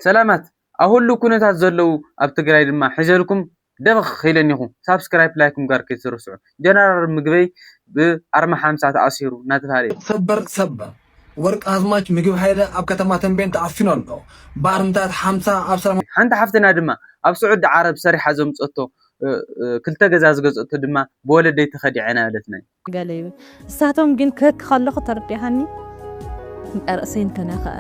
ሰላማት ኣብ ሁሉ ኩነታት ዘለዉ ኣብ ትግራይ ድማ ሒዘልኩም ደበኽ ኢለኒኹ። ሳብስክራይብ ላይክ ምግባር ከይትርስዑ። ጀነራል ምግበይ ብኣርማ ሓምሳ ተኣሲሩ እናተባህለ እዩ። ሰበር ሰበር ወርቅ ኣዝማች ምግብ ሃይለ ኣብ ከተማ ተንቤን ተኣፊኑ ኣሎ። ባርምታት ሓምሳ ኣብ ሰላም ሓንቲ ሓፍትና ድማ ኣብ ስዑዲ ዓረብ ሰሪሓ ዘምፀቶ ክልተ ገዛ ዝገዘእቶ ድማ ብወለደይ ተኸዲዐ ናበለትና እዩ። ገለ ይብል። ንሳቶም ግን ክህክ ከለኹ ተረዲእካኒ። ርእሰይን ተነኽአ።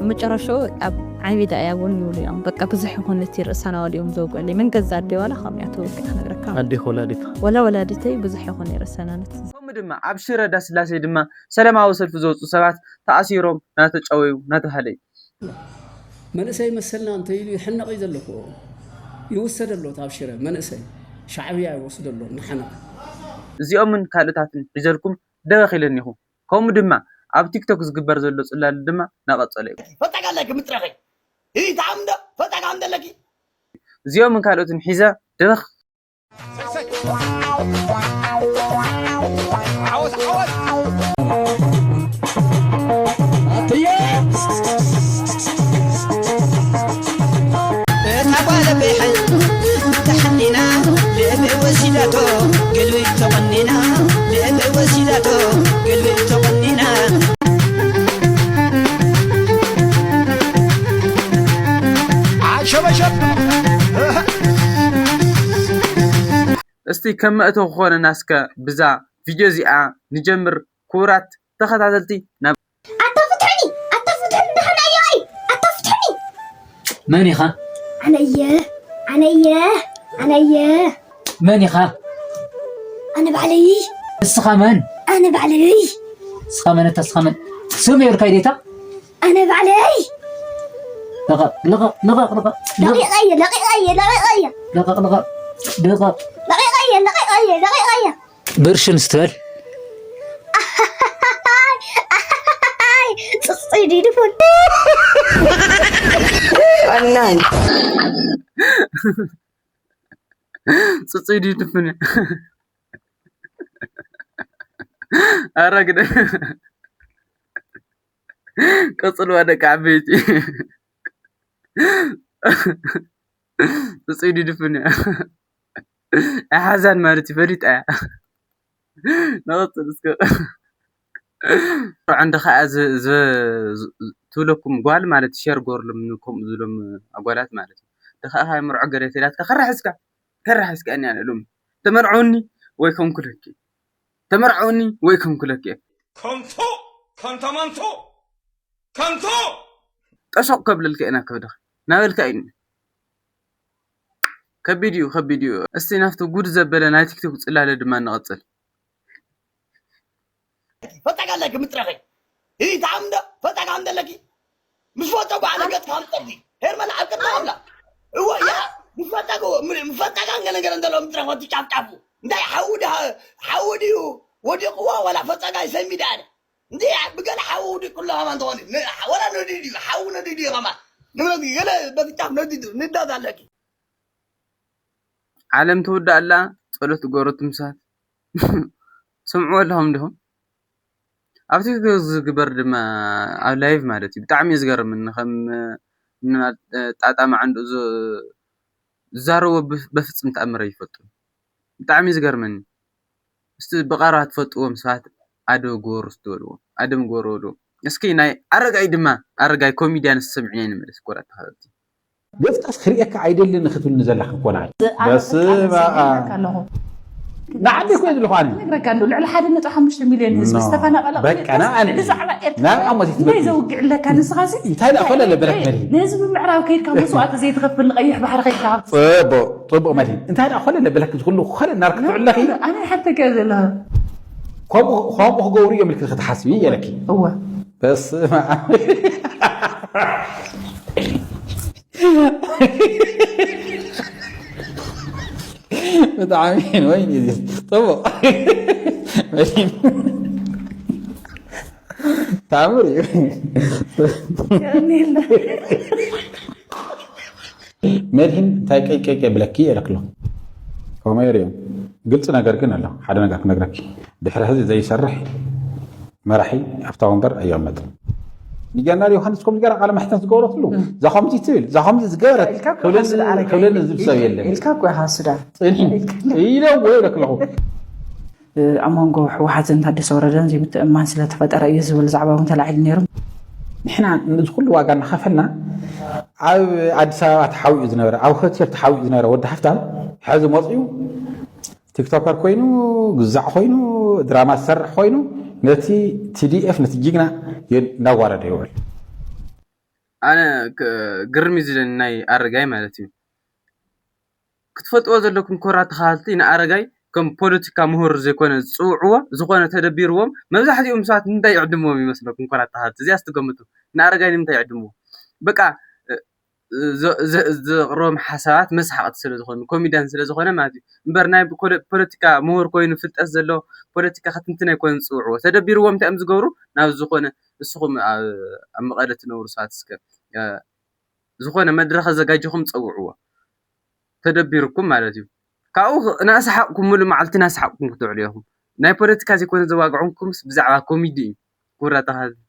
መጨረሻኡ ኣብ ዓይቢ ዳእያ እውን ይብሉ እዮም። በቃ ብዙሕ ይኹን እቲ ርእሳና ወዲኦም ዘውግዕለይ። መን ገዛ ኣደይ ዋላ ከምያ ተወግዕ ክነግረካ። ኣዴ ወላዲት። ወላ ወላዲተይ ብዙሕ ይኹን የርእሰና ነት። ከምኡ ድማ ኣብ ሽረ ዳስላሴ ድማ ሰላማዊ ሰልፊ ዝወፁ ሰባት ተኣሲሮም ናተጨወዩ ናተሃለዩ። መንእሰይ መሰልና እንተ ኢሉ ይሕነቕ እዩ ዘሎ እኮ። ይውሰድ ኣሎ ኣብ ሽረ መንእሰይ ሻዕብያ ይወስዶ ኣሎ እናሓነቐ። እዚኦምን ካልእታትን ሒዘልኩም ደበኽ ኢለኒኹ። ከምኡ ድማ ኣብ ቲክቶክ ዝግበር ዘሎ ፅላል ድማ ናቐፀለ እዩ። ፈጣጋ ኣለኪ ምጥረኸይ ይታም ዶ ፈጣጋ እንደለኪ እዚኦምን ካልኦትን ሒዘ ደበኽ እታ ጓለቤሐ ተሐኒና ልእብ ወሲዳቶ ግልብጭ ተቆኒና ልእብ ወሲዳቶ ግልብጭ ተቆኒና ዓሸበሸብ እስቲ ከም መእተዊ ክኾነና እስከ ብዛ ቪድዮ እዚኣ ንጀምር። ክቡራት ተኸታተልቲ ናብ ኣታ ፍትሕኒ ኣታ ፍትሕኒ ደኸና እዮይ ኣታ ፍትሕኒ መን ኢኻ? ኣነየ ኣነየ ኣነየ መን ኢኻ? ኣነ ባዕለይ እስኻ መን? ኣነ ባዕለይ እስኻ መን? እታ እስኻ መን? ስም የብልካ ኢዴታ? ኣነ ባዕለይ ልቐቕ ልቐቕ ልቐቕ ልቐቕ ለቂቐየ ለቂቐየ ለቂቐየ ልቐቕ ልቐቕ ልቐቕ ለቂቐየ ለቂቐየ ለቂቐየ ብርሽን ስትበል ጽጽይ ዲድፉን Online. ጽጽይ ዲድፉን ኣረ ግደ ቀጽልዋ ደቂ ዓበይቲ ጽጽይ ዲድፉን እያ ሓዛን ማለት እዩ ፈሊጣ እያ ንቐፅል እስከ ርዖ እንደ ከዓ ትብለኩም ጓል ማለት ሸር ጎርልም ከምኡ ዝብሎም ኣጓላት ማለት እዩ ድኸዓ ካይ ምርዖ ገሬት ኢላትካ ከራሕስካ ከራሕስካ እኒያ ንእሉም ተመርዖኒ ወይ ከምኩለኪ ተመርዖኒ ወይ ከምኩለኪ ከንቱ ከንተመንቱ ከንቱ ጠሶቕ ከብለልካ ኢና ከብድኻ ናበልካ እዩ ከቢድ እዩ ከቢድ እዩ እስቲ ናብቲ ጉድ ዘበለ ናይ ቲክቶክ ፅላለ ድማ ንቐፅል ፈጣጋ ኣለኪ ምጥረኸይ ይታም ዶ ፈጣጋ እንደለኪ ምስ ፈጠ በዓለ ገጽ ካምጠዲ ሄርመላ ኣብ ቅድሚ ኣምላ እወ ያ ምስ ፈጣጋ ምስ ፈጣጋ እንገ ነገር እንደሎ ምጥረኸ ትጫፍጫፉ እንታይ ሓዊ ድዩ ሓዊ ድዩ ወዲቕዋ ወላ ፈጣጋ ይሰሚ ደኣነ እንዲ ብገለ ሓዊ ውዲ ኩሎ ከማ እንተኾነ ወላ ነዲ ድዩ ሓዊ ነዲ ድዩ ከማ ንብረት ገለ በትጫፍ ነዲ ንዳት ኣለኪ ዓለም ትውዳእ ኣላ ጸሎት ትገብሩ ትምሳት ስምዑ ኣለኹም ዲኹም ኣብቲ ዝግበር ድማ ኣብ ላይቭ ማለት እዩ ብጣዕሚ እዩ ዝገርምኒ ከም ጣጣ ማዓንዱ ዝዛረቦ በፍፅም ተኣምር ኣይፈልጡን ብጣዕሚ እዩ ዝገርመኒ እስቲ ብቐረባ ትፈልጥዎም ሰባት ኣደብ ግበሩ እስቲ በልዎም ኣደም ግበሩ በልዎም እስኪ ናይ ኣረጋይ ድማ ኣረጋይ ኮሚድያን ስምዕና ንመለስ ክወራ ተኸበብቲ ገጽካስ ክርእየካ ኣይደልን ክትብልኒ ዘለኻ ኮና በስመ ኣብ ኣለኹ ንዓዲ እኮ ዘለኹ ኣነ ነግረካ እንዶ ልዕሊ ሓደ ነጥቢ ሓሙሽተ ሚልዮን ህዝቢ ዝተፈናቐለ በቃ ንዓዲ ብዛዕባ ኤርትራ ናብ ዓመት እንታይ ይትበል ዘውግዕ ኣለካ ንስኻሲ እንታይ ደኣ ኮለ ለበለክ መድሂ ንህዝቢ ምዕራብ ከይድካ መስዋእቲ ዘይትኸፍል ንቐይሕ ባሕሪ ከይድካ ጽቡቕ ጽቡቕ መድሂ እንታይ ደኣ ኮለ ለበለክ ዝኩሉ ኮለ እናርክ ትውዕለኺ ኣነ ሓተካ ዘለኻ ከምኡ ከምኡ ክገብሩ እዮም ኢልክ ክትሓስቢ የለኪ እወ በስመ ኣብ ብጣዕሚ ወይ ጽቡቕ ታምር እዩ መድሂን እንታይ ቀይቀይቀ ብለኪ የለክሎ ከመይ ሪኦም ግልፂ ነገር ግን ኣሎ ሓደ ነገር ክነግረኪ ድሕሪ ሕዚ ዘይሰርሕ መራሒ ኣብታ ወንበር ኣይቕመጥን ንጀነራል ዮሃንስ ኮምዚ ገይራ ቃለ መሕተት ዝገበረትሉ፣ እዛ ከምዚ ትብል፣ እዛ ከምዚ ዝገበረት ኢልካ እኮ ክብለኒ፣ ሓስድ ኣረጋይ። ክብለኒ ዝብል ሰብ የለን። ኢልካ እኮ ኢኻ ሓስዳ። ጽንሒ። ኢልካ። ኢለ እወ ኢለ ክለኹ። ኣብ መንጎ ህወሓትን ታደሰ ወረደን ዘይምትእምማን ስለተፈጠረ እዩ ዝብል ዛዕባ እውን ተላዒሉ ነይሩ። ንሕና ነዚ ኩሉ ዋጋ እናኸፈልና፣ ኣብ ኣዲስ ኣበባ ተሓዊኡ ዝነበረ፣ ኣብ ሆቴል ተሓዊኡ ዝነበረ ወዲ ሃፍታም፣ ሕዚ መፂኡ ቲክቶከር ኮይኑ፣ ግዛዕ ኮይኑ፣ ድራማ ዝሰርሕ ኮይኑ፣ ነቲ ቲ ዲ ኤፍ፣ ነቲ ጅግና የ-፣ እናዋረደ ይውዕል። ኣነ ክ-፣ ግርም እዩ ዝለኒ ናይ ኣረጋይ ማለት እዩ። ክትፈልጥዎ ዘለኩም ኮራ ተኸታተልቲ፣ ንኣረጋይ ከም ፖለቲካ ምሁር ዘይኮነ ዝጽውዕዎ፣ ዝኾነ ተደቢርዎም፣ መብዛሕትኦም ሰባት ንምንታይ ይዕድምዎም ይመስለኩም? ኮራ ተኸታተልቲ፣ እዚኣ እስቲ ገምቱ። ንኣረጋይ ንምንታይ ይዕድምዎ? በቃ፣ እ፣ ዘ-፣ ዘ-፣ ዘቕርቦም ሓሳባት መስሓቕቲ ስለ ዝኾኑ፣ ኮሜድያን ስለ ዝኾነ ማለት እዩ። እምበር ናይ ፖለ-፣ ፖለቲካ ምሁር ኮይኑ ፍልጠት ዘለዎ ፖለቲካ ክትንትን ኣይኮነን ዝጽውዕዎ። ተደቢርዎም እንታይ እዮም ዝገብሩ? ናብ ዝኾነ፣ እስኹም ኣብ፣ ኣብ መቐለ ትነብሩ ሰባት እስከ፣ እ፣ ዝኾነ መድረኽ ኣዘጋጅኹም ጸውዕዎ። ተደቢርኩም ማለት እዩ። ካብኡ እናሰሓቕኩም፣ ሙሉ መዓልቲ እናሰሓቕኩም ክትውዕሉ ኢኹም። ናይ ፖለቲካ ዘይኮነ ዘዋግዐኩምስ ብዛዕባ ኮሜዲ እዩ። ኩራ ተኸታተልቲ።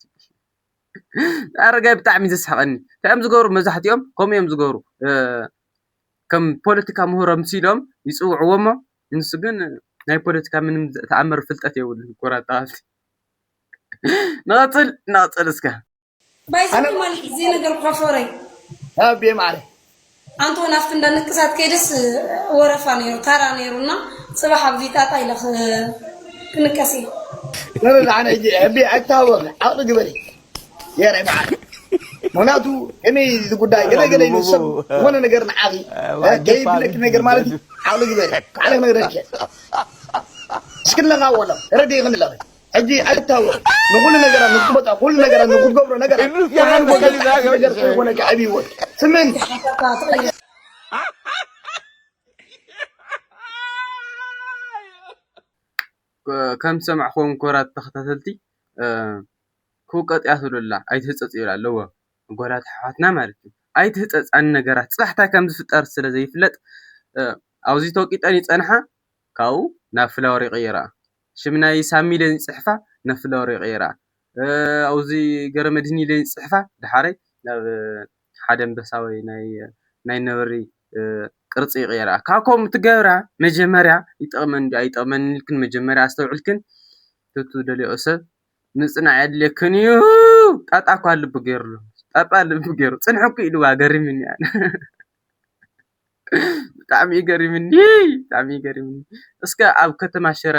ኣረጋይ ብጣዕሚ ዘስሕቐኒ። እንታይ እዮም ዝገብሩ? መብዛሕትኦም ከምኡ እዮም ዝገብሩ። እ፣ ከም ፖለቲካ ምሁሮም ሲሎም ይጽውዕዎ እሞ፣ ንሱ ግን ናይ ፖለቲካ ምንም ተኣምር ፍልጠት የብሉን። ኩራ ተኸታተልቲ። ንቐጽል፣ ንቐጽል እስከ። ባይዘ ኣነ ማለት እዚ ነገር ኮፈረይ ኣቤ ማዕረ። ኣንተ እውን ኣብቲ እንዳ ንቅሳት ከይደስ ወረፋ ነይሩ፣ ታራ ነይሩና፣ ጽባሕ ኣብዚ ጣጣ ኢለ ክ-፣ ክንቀስ እየ። ንርኢ ኣነ ሕጂ ሕቢ ኣይታወቕ፣ ዓቕሊ ግበሪ። የረ በዓል። ምኽንያቱ ከመይ እዚ ጉዳይ ገለ ገለ ኢሉ ሰብ ዝኾነ ነገር ንዓኺ፣ እ፣ ከይብለኪ ነገር ማለት እዩ። ዓቕሊ ግበሪ። ካዕለ ክነግረኪ እየ። እስክንለኻ ወላ፣ ረድእ ክንለኺ። ሕጂ ኣይታወቕ። ንኹሉ ነገራት ንክትመጣ፣ ኩሉ ነገራት ንክትገብሮ ነገራት፣ ኢሉ ያህል ያህል ወገን ነገር ነገር ከይኮነ ከዕቢ ይወት። ስምን። ከ-፣ ከም ዝሰማዕኹዎም ኮራት ተኸታተልቲ፣ እ፣ ክውቀጥ እያ ትብሉ ኣላ፣ ኣይትህጸጽ ይብላ ኣለዎ። ጓላት ኣሕዋትና ማለት እዩ። ኣይትህጸጽ ኣን ነገራት፣ ጽባሕ እንታይ ከም ዝፍጠር ስለ ዘይፍለጥ፣ እ፣ ኣብዚ ተወቂጠን ይጸንሓ፣ ካብኡ ናብ ፍላወር ይቕይራ። ሽም ናይ ሳሚ ኢለን ይጽሕፋ፣ ናብ ፍላወር ይቕይራ። እ፣ ኣብዚ ገረመድህን ኢለን ይጽሕፋ፣ ደሓረይ ናብ ሓደ ኣንበሳ ወይ ናይ፣ ናይ ነብሪ፣ እ፣ ቅርጺ ይቕይራ። ካብ ከምኡ ትገብራ፣ መጀመርያ ይጠቕመን ድዩ ኣይጠቕመን ኢልክን መጀመርያ ኣስተውዕልክን፣ እቲ ትደልዮ ሰብ ምጽናዕ የድልየክን እዩ። ጣጣ እኳ ልቢ ገይሩሉ። ጣጣ ልቢ ገይሩ። ጽንሑ እኮ ኢልዋ፣ ገሪምኒ ኣነ። ብጣዕሚ እዩ ገሪምኒ፣ ብጣዕሚ እዩ ገሪምኒ። እስከ ኣብ ከተማ ሽረ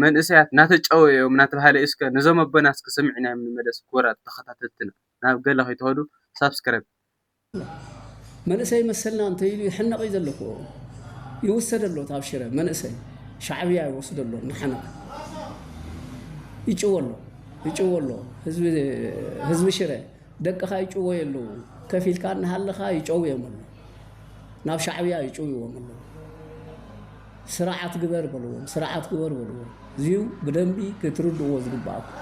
መንእሰያት እናተጨወዩ እዮም እናተባህለ እዩ። እስከ ነዞም ኣቦና እስከ ሰሚዕናዮም ንመለስ፣ ክቡራት ተኸታተልትና። ናብ ገለ ከይትኸዱ ሳብስክራይብ። መንእሰይ መሰልና እንተ ኢሉ ይሕነቕ እዩ ዘሎ እኮ። ይውሰድ ኣሎ፣ ኣብ ሽረ መንእሰይ ሻዕብያ ይወስዶ ኣሎ፣ እናሓነቐ ይጭወ ኣሎ፣ ይጭወ ኣሎ። ህዝቢ፣ ህዝቢ ሽረ ደቅኻ ይጭወዩ ኣለዉ። ከፊልካ እናሃለኻ ይጨውዮም ኣሎ። ናብ ሻዕብያ ይጭውይዎም ኣለዉ። ስርዓት ግበር በልዎም፣ ስርዓት ግበር በልዎም። እዚዩ ብደንቢ ክትርድእዎ ዝግባኣኩም።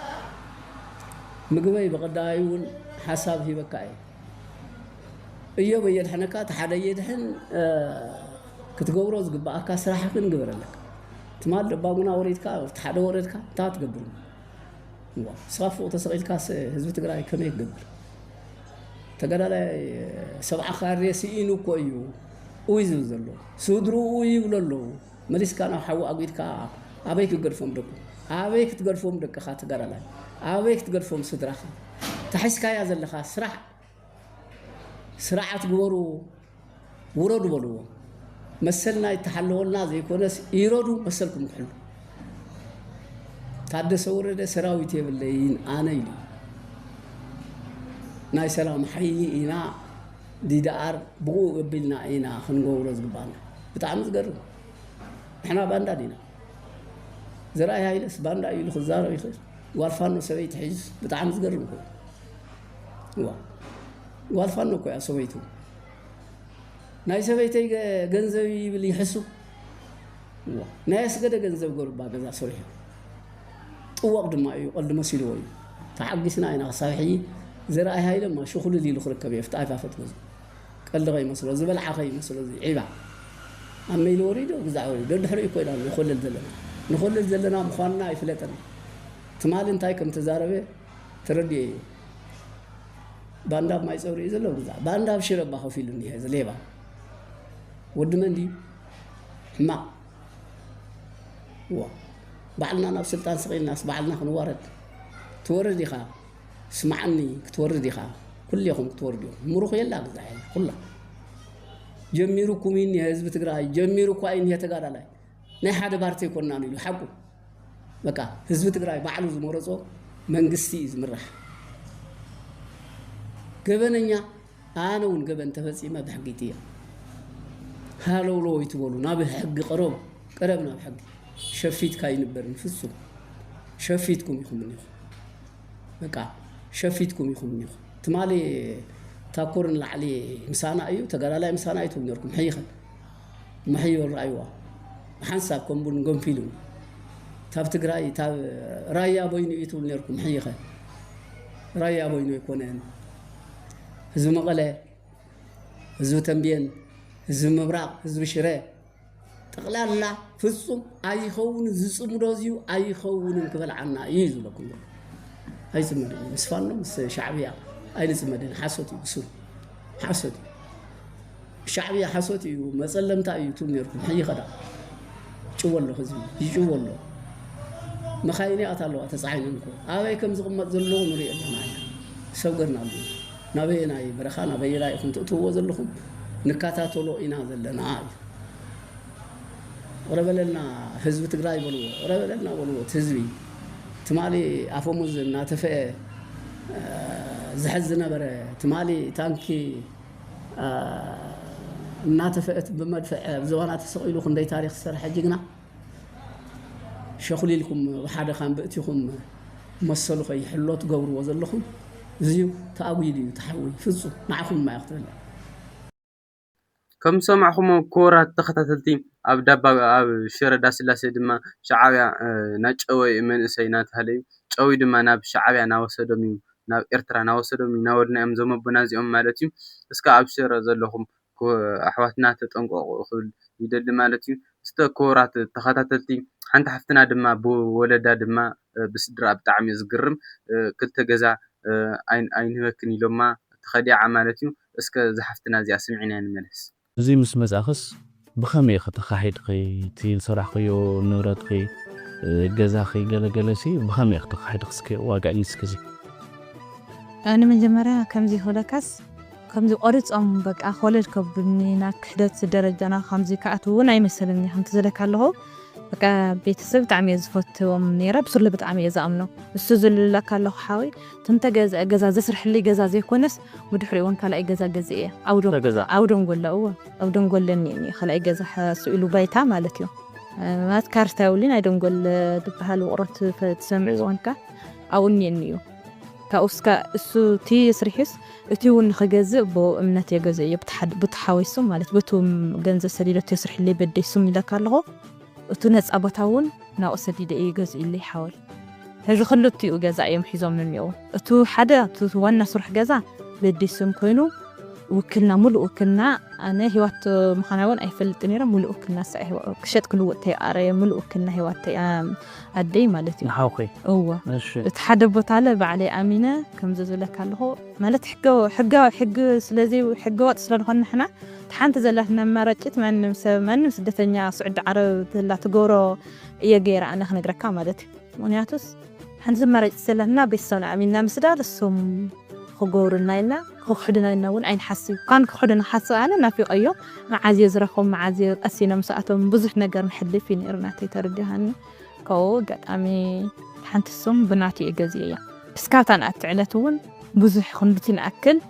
ምግበይ ብቐዳዩ እውን ሓሳብ ሂበካ እየ። እዮብ እየድሕነካ፣ እቲ ሓደ እየድሕን፣ እ፣ ክትገብሮ ዝግባኣካ ስራሕ ግን ግበር ኣለካ። ትማል ደባጉና ወሪድካ፣ እቲ ሓደ ወረድካ፣ እንታይ ትገብር? እዋ፣ ንስኻ ፎቕ ተሰቒልካስ ህዝቢ ትግራይ ከመይ ክገብር? ተጋዳላይ ሰብዓ ካሬ ስኢኑ እኮ እዩ እውይ ዝብል ዘሎ። ስድርኡ ይብሉ ኣለዉ። መሊስካ ናብ ሓዊ ኣጒድካ ኣበይ ክትገድፎም ደቁ? ኣበይ ክትገድፎም ደቅኻ ተጋዳላይ? ኣበይ ክትገድፎም ስድራኻ? ተሒዝካያ ዘለኻ ስራሕ ስርዓት ግበሩ፣ ውረዱ በልዎ። መሰልና ይተሓለወልና ዘይኮነስ ይረዱ፣ መሰልኩም ክሕሉ። ታደሰ ወረደ ሰራዊት የብለይን ኣነ ኢሉ። ናይ ሰላም ሓይሊ ኢና፣ ዲዳኣር ብኡ ኣቢልና ኢና ክንገብሮ ዝግባና። ብጣዕሚ ዝገርም። ንሕና ባንዳ ዲና? ዘርኣይ ሃይለስ ባንዳ እዩ ኢሉ ክዛረብ ይኽእል? ጓል ፋኖ ሰበይቲ ሒዙስ ብጣዕሚ ዝገርም እኮ እዩ። እዋ። ጓል ፋኖ እኮ እያ ሰበይቱ። ናይ ሰበይተይ ገ-፣ ገንዘብ ይብል ይሕሱ። እዋ። ናይ ኣስገደ ገንዘብ ገሩባ ገዛ ሰሪሑ። ጥዋቕ ድማ እዩ፣ ቀልዲ መሲልዎ እዩ። ተዓጊስና ኢና ክሳብ ሕጂ። ዘርኣይ ሃይለ እማ ሽኹልል ኢሉ ክርከብ እየ፣ ፍጣይ ፋፈጥ ገዝኡ። ቀልዲ ከይመስሎ፣ ዝበልዓ ከይመስሎ፣ እዚ ዒባ። ኣብ መይሊ ወሪዱ፣ ግዛዕ ወሪዱ። ደድሕሪኡ እኮ ኢና ንኾልል ዘለና። ንኾልል ዘለና ምዃንና ኣይፍለጠን። ትማሊ እንታይ ከም ተዛረበ ተረዲኤ እየ። ባንዳ ኣብ ማይ ፀብሪ እዩ ዘሎ ግዛ ባንዳ ኣብ ሽረባ ኮፍ ኢሉ እኒሀ እዚ ሌባ ወዲ መን ድዩ? ሕማቕ ዋ ባዕልና ናብ ስልጣን ስቕ ኢልናስ ባዕልና ክንዋረድ ትወርድ ኢኻ። ስማዓኒ ክትወርድ ኢኻ። ኩሌኹም ክትወርዱ ኢኹም። ምሩኽ የላ ግዛ የላ ኩላ ጀሚሩኩም እዩ እኒሀ ህዝቢ ትግራይ ጀሚሩ እኳ እዩ እኒሀ ተጋዳላይ ናይ ሓደ ፓርቲ ኣይኮናን ኢሉ ሓቁ በቃ ህዝቢ ትግራይ ባዕሉ ዝመረፆ መንግስቲ እዩ ዝምራሕ ገበነኛ ኣነ እውን ገበን ተፈፂመ ብሕጊ እያ ሃለውሎ ይትበሉ ናብ ሕጊ ቀረቡ ቀረብ ናብ ሕጊ ሸፊትካ ይንበርን ፍፁም ሸፊትኩም ኢኹም እኒኹም በቃ ሸፊትኩም ኢኹም እኒኹም ትማሊ ታኮር ንላዕሊ ምሳና እዩ ተጋዳላይ ምሳና እዩ ትብል ነርኩም ሕይኸ መሕዮ ረኣይዋ ብሓንሳብ ከም ቡን ገንፊሉ ታብ ትግራይ ታብ ራያ በይኑ እዩ ትብል ነርኩም ሕይኸ ራያ በይኑ ኣይኮነን ህዝቢ መቐለ ህዝቢ ተንብየን ህዝቢ ምብራቕ ህዝቢ ሽረ ጠቕላላ ፍጹም ኣይኸውን ዝጽምዶ እዚዩ ኣይኸውንን ክበልዓና እዩ ዝብለኩም ዘሎ ኣይፅመድ እዩ ምስ ፋኖ ምስ ሻዕብያ ኣይንፅመድን ሓሶት እዩ ብስሩ ሓሶት እዩ ሻዕብያ ሓሶት እዩ መፀለምታ እዩ ትብል ነርኩም ሕይኸዳ ጭወሎ ህዝቢ ይጭወሎ መኻይን ይኣት ኣለዋ ተፃዒነን እኮ ኣበይ ከም ዝቕመጥ ዘለዎ ንሪኦ ኣለና ኢና ሰብ ገርና ኣሎ ናበየናይ በረኻ ናበየናይ ኢኹም ትእትውዎ ዘለኹም ንከታተሎ ኢና ዘለና እዩ ቅረበለልና ህዝቢ ትግራይ በልዎ ቅረበለልና በልዎ እቲ ህዝቢ ትማሊ ኣፈሙዝ እናተፈአ ዝሕዝ ዝነበረ ትማሊ ታንኪ እናተፈአት ብመድፍዕ ኣብ ዝባና ተሰቒሉ ክንደይ ታሪክ ዝሰርሐ ጅግና ሸኹሊልኩም ብሓደ ካምብእቲኹም መሰሉ ከይሕሎ ትገብርዎ ዘለኹም እዚዩ ተኣጒዱ እዩ ተሓዊ ፍፁም ንዓኹም ማያ ክትበልዕ ከም ዝሰማዕኹሞ ክቡራት ተኸታተልቲ ኣብ ዳባ ኣብ ሽረ ዳስላሴ ድማ ሻዓብያ ናጨወ እዩ መንእሰይ እናተሃለ እዩ ጨዊ ድማ ናብ ሻዓብያ ናወሰዶም እዩ ናብ ኤርትራ ናወሰዶም እዩ ናወድና እዮም ዘመቦና እዚኦም ማለት እዩ እስከ ኣብ ሽረ ዘለኹም ኣሕዋትና ተጠንቀቑ ክብል ይደሊ ማለት እዩ እስተ ክቡራት ተኸታተልቲ ሓንቲ ሓፍትና ድማ ብወለዳ ድማ ብስድራ ብጣዕሚ እዩ ዝግርም ክልተ ገዛ ኣይንህበክን ኢሎማ ተኸዲዓ ማለት እዩ እስከ ዝሓፍትና እዚኣ ስምዒና ንመለስ እዚ ምስ መጻእኽስ ብኸመይ ኢኺ ተኻሒድኺ እቲ ዝሰራሕኽዮ ንብረትኺ ገዛኺ ገለገለሲ ብኸመይ ኢኺ ተኻሒድኺ እስኪ ዋጋዕኒ እስኪ እዚ ኣነ መጀመርያ ከምዚ ክብለካስ ከምዚ ቆሪጾም በቃ ኮለል ከብሉኒ ናብ ክሕደት ደረጃና ከምዚ ክኣትው እውን ኣይመሰለኒ ከምቲ ዝለካ ኣለኹ በቃ ቤተሰብ ብጣዕሚ እየ ዝፈትዎም ነይረ ብስሉ ብጣዕሚ እየ ዝኣምኖ እሱ ዝልለካ ኣለኹ ሓወይ ትንተ ገዛ ገዛ ዘስርሕለይ ገዛ ዘይኮነስ ብድሕሪኡ እውን ካልኣይ ገዛ ገዚአ እየ ኣብ ደንጎላ እዎ ኣብ ደንጎላ እኒአኒ ካልኣይ ገዛ ስኢሉ ባይታ ማለት እዩ ማለት ካርታ የብሉን ኣይደንጎል ዝበሃል ውቕሮት ትሰምዕ ዝኾንካ ኣብኡ እኒአኒ እዩ ካብኡ እስካ እሱ እቲ ስሪሑስ እቲ እውን ንክገዝእ ብኡ እምነት የገዝእ እዩ ብቲ ሓወይሱ ማለት በቱ ገንዘብ ሰዲዶ ተስርሕለይ በደይሱም ኢለካ ኣለኹ እቲ ነፃ ቦታ እውን ናብኡ ሰዲደ እዩ ገዝእለይ ሓወይ ሕዚ ክልቲኡ ገዛ እዮም ሒዞም ንኒው እቱ ሓደ ዋና ስሩሕ ገዛ በዲስም ኮይኑ ውክልና ሙሉእ ውክልና ኣነ ሂዋት ምዃና እውን ኣይፈልጥ ነረ ሙሉእ ውክልና ሳዕ ክሸጥ ክልውጥ ተይኣረየ ሙሉእ ውክልና ሂዋት ኣደይ ማለት እዩ ንሓውኺ እወ እቲ ሓደ ቦታ ለ ባዕለይ ኣሚነ ከምዚ ዝብለካ ኣለኹ ማለት ሕጊ ስለዚ ሕገ ወጥ ስለዝኾን ንሕና እቲ ሓንቲ ዘላትና ኣማራጭት ማንም ሰብ ማንም ስደተኛ ስዑዲ ዓረብ ትላ ትገብሮ እየ ገይረ ኣነ ክነግረካ ማለት እዩ ምክንያቱስ ሓንቲ ኣማራጭት ዘለና ቤተሰብና ኣሚንና ምስዳል እሶም ክገብሩልና ኢልና ክኽሕዱና ኢልና እውን ኣይንሓስብ ካን ክኽሕዱና ሓስብ ኣነ ናፊቀዮ መዓዝ እየ ዝረኽቦም መዓዝ እየ ቀሲነ ምስኣቶም ብዙሕ ነገር ንሕልፍ እዩ ነይሩ ናተይ ተረዲሃኒ ካብኡ ኣጋጣሚ ሓንቲ እሶም ብናቱ እየ ገዚአ እያ እስካብታ ንኣቲ ዕለት እውን ብዙሕ ክንዱቲ ንኣክል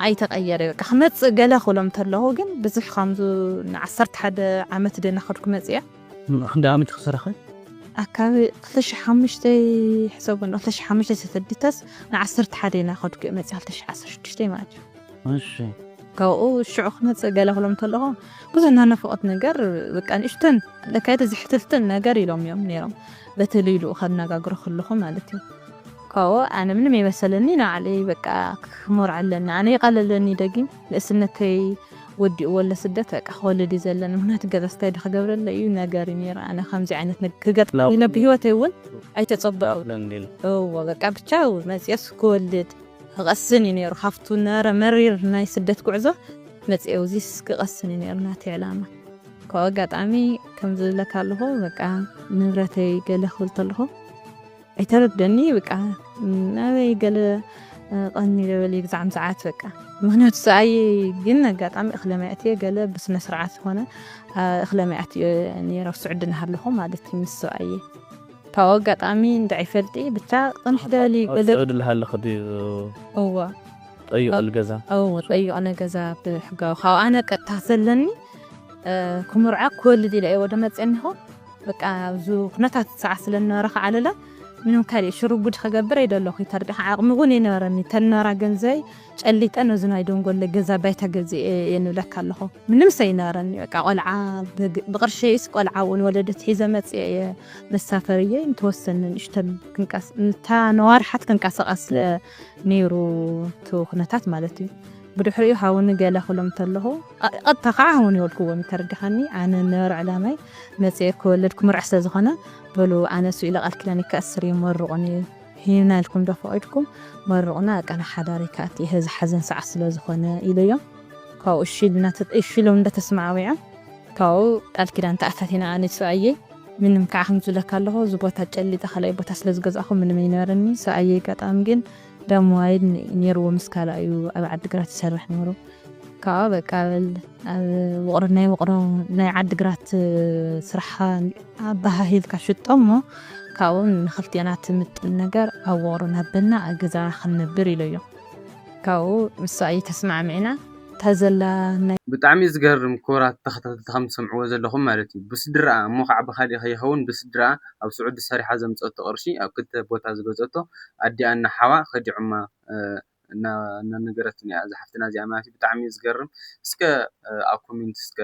ኣይተቐየረ በቃ ክመፅእ ገለ ክብሎም ተለኹ ግን ብዙሕ ከምዙ ንዓሰርተ ሓደ ዓመት ደና ከድኩ መፅያ ክንደ ዓመት ክሰረኸ ኣካባቢ ክልተ ሽሕ ሓሙሽተ ሕሰቡ እንዶ ክልተ ሽሕ ሓሙሽተ ተሰዲተስ ንዓሰርተ ሓደ ኢና ከድኩ መፅያ ክልተ ሽሕ ዓሰርተ ሽዱሽተ ማለት እዩ እሺ ካብኡ ሽዑ ክመፅእ ገለ ክሎም ተለኹ ብዙሕ ናናፍቆት ነገር በቃ ንእሽተን ለካየተ ዝሕትልትን ነገር ኢሎም እዮም ነይሮም በተለይ ልኡ ከነጋግሮ ከለኹ ማለት እዩ ካብኡ ኣነ ምንም የመሰለኒ ንዓለይ በቃ ክመርዖ ኣለኒ ኣነ ይቐለለኒ ደጊም ንእስነተይ ወዲእዎ ኣሎ ስደት በቃ ክወልድ እዩ ዘለኒ ምክንያቱ ገዛ ስታይ ዶ ክገብረለ እዩ ነገር እዩ ነይሩ ኣነ ከምዚ ዓይነት ክገጥ ኢለ ብሂወተይ እውን ኣይተፀበዑ እዎ በቃ ብቻ መፅየስ ክወልድ ክቐስን እዩ ነይሩ። ካብቱ ነበረ መሪር ናይ ስደት ጉዕዞ መፅኤ ውዚስ ክቐስን እዩ ነይሩ ናተይ ዕላማ። ካብ ኣጋጣሚ ከምዚ ዝብለካ ኣለኹ፣ በቃ ንብረተይ ገለ ክብል ተለኹ ኣይተረደኒ። በቃ ናበይ ገለ ቀኒ ደበል ብዛዕም ሰዓት በቃ ምክንያቱ ሰኣይ ግን ኣጋጣሚ እኽለ ማያት እየ ገለ ብስነ ስርዓት ዝኾነ እኽለ ማያት እየ ነይረ ኣብ ስዑዲ ናሃለኹ ማለት እዩ ምስ ሰኣየ። ካብ ኣጋጣሚ እንዳይ ፈልጢ ብቻ ቅንሕ ደበል ገለ ስዑዲ ልሃለኽ ድዩ? እዋ ጠይቐል ገዛ እዎ ጠይቐነ ገዛ ብሕጋዊ ካብ ኣነ ቀጥታ ዘለኒ ክምርዓ ክወልድ ኢለ እየ ወደ መፅአኒኹ። በቃ ኣብዚ ኩነታት ሰዓ ስለነበረ ከዓለለ ምንም ካልእ ሽርጉድ ከገብር ኣይደለኹ። ተርዲኻ ዓቕሚ እውን ኣይነበረኒ። ተነበራ ገንዘይ ጨሊጠ ነዚ ናይ ደንጎለ ገዛ ባይታ ገዚአ እየ ንብለካ ኣለኹ። ምንም ሰይነበረኒ። በቃ ቆልዓ ብግ- ብቕርሸይስ ቆልዓ እውን ወለደት ሒዘ መፅአ እየ መሳፈርየ እንተወሰነ ንእሽተን ክንቀስ እንታ ነዋርሓት ክንቀሳቐስ ስለ ነይሩ እቲ ኩነታት ማለት እዩ። ብድሕሪኡ ሃውኒ ገለ ክሎም ተለኹ ቀጥታ ከዓ ሃውኒ ይወልክዎም ተረዲኻኒ። ኣነ ነበረ ዕላማይ መፅአ ክወለድ ክምርዕ ስለ ዝኾነ በሉ ኣነ ስኢለ ቃል ኪዳን ይከኣስር እዩ መርቑኒ ሂብና ኢልኩም ዶ ፈቒድኩም መርቑና ቀና ሓዳር ይከኣት ይሀ ዝሓዘን ሰዓት ስለ ዝኾነ ኢለዮም። ካብኡ እሺ ኢልና ተ- እሺ ኢሎም እንደተስማዕሚዖም ካብኡ ቃል ኪዳን ተኣታቲና ኣነ ሰብኣየይ ምንም ከዓ ከም ዝብለካ ኣለኹ እዚ ቦታ ጨሊጠ ካልኣይ ቦታ ስለ ዝገዛእኹ ምንም ኣይነበረኒ። ሰብኣየይ ኣጋጣሚ ግን ደም ዋይድ ነይርዎ ምስ ካልኣዩ ኣብ ዓድግራት ይሰርሕ ነይሩ። ከዓ በቃ በል ኣብ ውቕሮ ናይ ውቕሮ ናይ ዓድግራት ስራሕኻ ኣባሃሂልካ ሽጦ እሞ ካብኡ ንክልቲና ትምጥን ነገር ኣብ ውቕሮ ናበና ኣብ ገዛና ክንነብር ኢለዮ። ካብኡ ምስ ሰብኣየይ ተስማዕሚዕና እታ ዘላ ናይ ብጣዕሚ ዝገርም ክቡራት ተኸታተልቲ ከም ትሰምዕዎ ዘለኹም ማለት እዩ ብስድራኣ እሞ ከዓ ብካሊእ ከይኸውን ብስድራኣ ኣብ ስዑዲ ሰሪሓ ዘምፀቶ ቅርሺ ኣብ ክልተ ቦታ ዝገዘቶ ኣዲኣን ሓዋ ከዲዖማ እናነገረትኒ እያ እዛ ሓፍትና እዚኣ ማለት እዩ ብጣዕሚ እዩ ዝገርም እስከ ኣብ ኮሜንት እስከ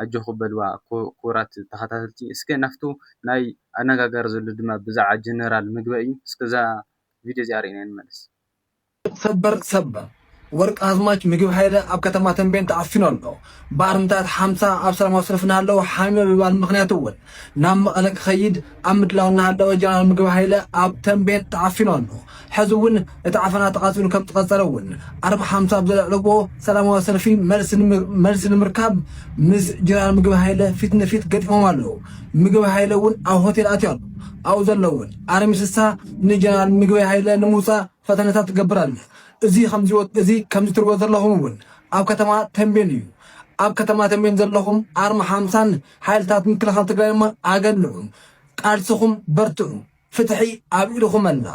ኣጆኹ በልዋ ክቡራት ተኸታተልቲ እስከ ናፍቱ ናይ ኣነጋጋሪ ዘሎ ድማ ብዛዕባ ጀነራል ምግበ እዩ እስከ እዛ ቪድዮ እዚኣ ርኢና ንመለስ ሰበር ሰበር ወርቅ ኣዝማች ምግብ ሃይለ ኣብ ከተማ ተንቤን ተዓፊኑ ኣሎ። ባርምታት ሓምሳ ኣብ ሰላማዊ ሰልፊ እናሃለዉ ሓሚመ ብምባል ምኽንያት እውን ናብ መቐለ ክኸይድ ኣብ ምድላው እናሃለወ ጀነራል ምግብ ሃይለ ኣብ ተንቤን ተዓፊኑ ኣሎ። ሕዚ እውን እቲ ዓፈና ተቓፂሉ ከም ዝቐፀለ እውን ኣርብ ሓምሳ ኣብ ዘልዕልዎ ሰላማዊ ሰልፊ መልሲ ንምርካብ ምስ ጀነራል ምግብ ሃይለ ፊት ንፊት ገጢሞም ኣለዉ። ምግብ ሃይለ እውን ኣብ ሆቴል ኣትዩ ኣሎ። ኣብኡ ዘሎ እውን ኣርሚ ስሳ ንጀነራል ምግበይ ሃይለ ንምውፃእ ፈተነታት ትገብር ኣለ። እዚ ከምዚ ወ- እዚ ከምዚ ትሪእዎ ዘለኹም እውን ኣብ ከተማ ተንቤን እዩ። ኣብ ከተማ ተንቤን ዘለኹም ኣርሚ ሓምሳን ሓይልታት ምክልኻል ትግራይ ድማ ኣገልዑ። ቃልስኹም በርትዑ። ፍትሒ ኣብ ኢድኹም ኣላ።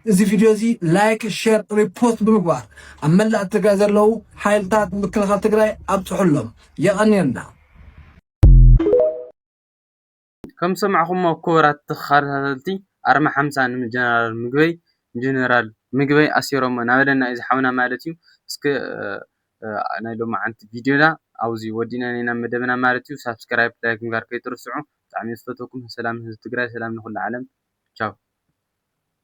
እዚ ቪድዮ እዚ ላይክ፣ ሼር፣ ሪፖስት ብምግባር ኣብ መላእ ትግራይ ዘለዉ ሓይልታት ምክልኻል ትግራይ ኣብፅሑሎም። የቐንየልና። ከም ዝሰማዕኹሞ ክቡራት ተኸታተልቲ ኣርማ ሓምሳ ንጀነራል ምግበይ ጀነራል ምግበይ ኣሲሮሞ እናበለና እዩ ዝሓውና ማለት እዩ። እስከ ናይ ሎማዓንቲ ቪድዮና ኣብዚ ወዲእና ኢና መደብና ማለት እዩ። ሳብስክራይብ ላይክ ምግባር ከይትርስዑ። ብጣዕሚ ዝፈተኩም። ሰላም ንህዝቢ ትግራይ፣ ሰላም ንኩሉ ዓለም። ቻው።